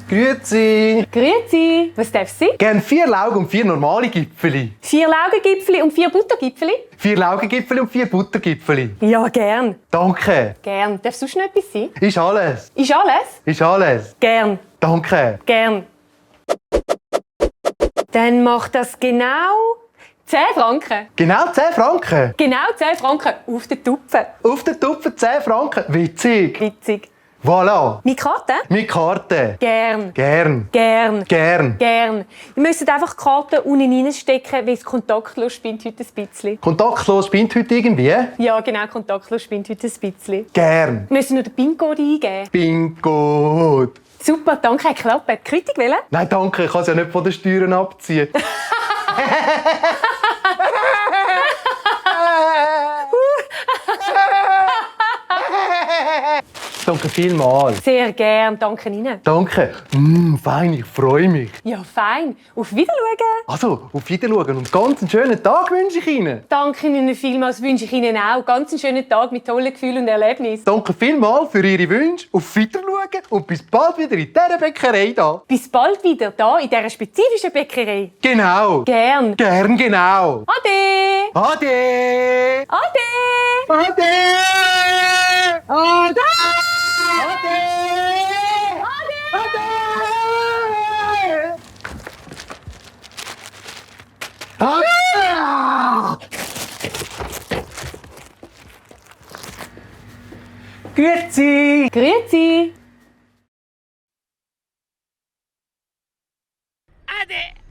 Grüezi! Grüezi, was darf sein? Gern 4 Laugen und 4 normale Gipfeli. 4 Laugengipfeli und 4 Buttergipfeli? 4 Laugengipfeli und 4 Buttergipfeli. Ja, gern. Danke. Gern. Darf sonst noch etwas sein? Ist alles. Ist alles? Ist alles. Gern. Danke. Gern. Dann macht das genau 10 Franken. Genau 10 Franken. Genau 10 Franken auf den Tupfen. Auf den Tupfen 10 Franken. Witzig. Witzig. Voilà. Meine Karte? Meine Karte. Gern. Gern. Gern. Gern. Gern. Ihr müsst einfach die Karte unten reinstecken, weil es kontaktlos spinnt heute ein bisschen. Kontaktlos spinnt heute irgendwie? Ja, genau, kontaktlos spinnt heute ein bisschen. Gern. Wir müssen nur den PIN-Code eingeben. Bingo. Super, danke, hat geklappt. Hat die Kritik wollen? Nein, danke, ich kann es ja nicht von den Steuern abziehen. Danke vielmals. Sehr gern, danke Ihnen. Danke. Fein, ich freue mich. Ja, fein. Auf Wiedersehen. Also, auf Wiedersehen und ganz einen schönen Tag wünsche ich Ihnen. Danke Ihnen vielmals, wünsche ich Ihnen auch. Ganz einen schönen Tag mit tollen Gefühlen und Erlebnissen. Danke vielmals für Ihre Wünsche. Auf Wiedersehen und bis bald wieder in dieser Bäckerei da. Bis bald wieder da in dieser spezifischen Bäckerei. Genau. Gern. Gern genau. Ade. Ade. Ade. Ade. Ade. Grüezi! Grüezi. Ade!